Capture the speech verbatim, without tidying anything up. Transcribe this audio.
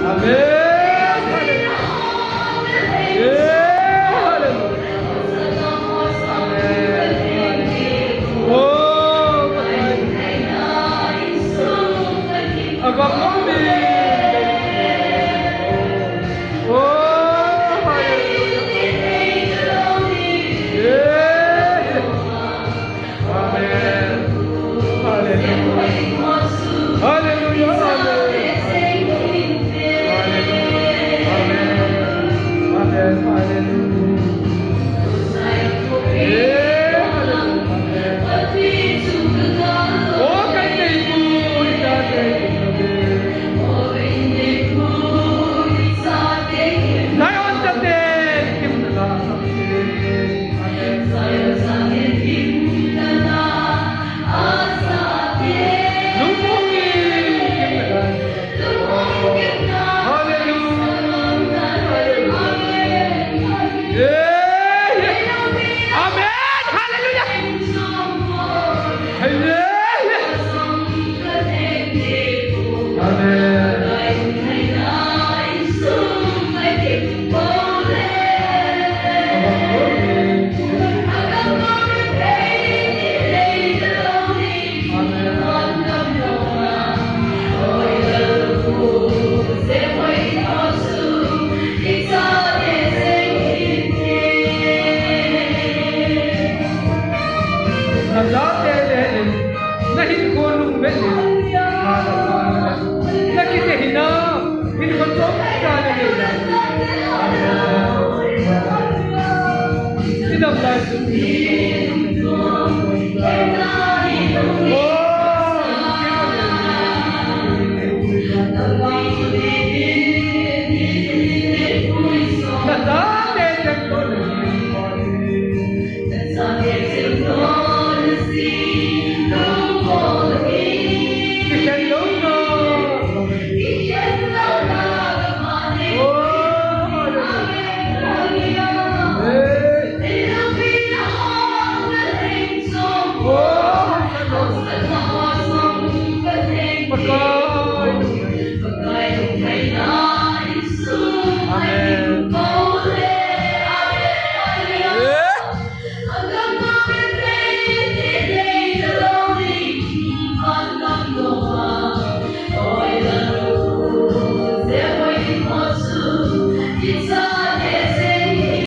Amen. Hallelujah. Yeah, hallelujah. Amen. Hallelujah. Oh, my God. Abang kami. Oh, hallelujah. Yeah, yeah. Amen. Hallelujah. Hallelujah. Amen. Hallelujah. Amen. Amen. Hallelujah. Yeah. Hallelujah. Oh, kan nei bu, kan nei bu. Zion te te, kim na la. Na jate le in, na hinkho nung ve le, na kite hina, hinkho chom cha le le. Idam lai su. Oh, na jate le.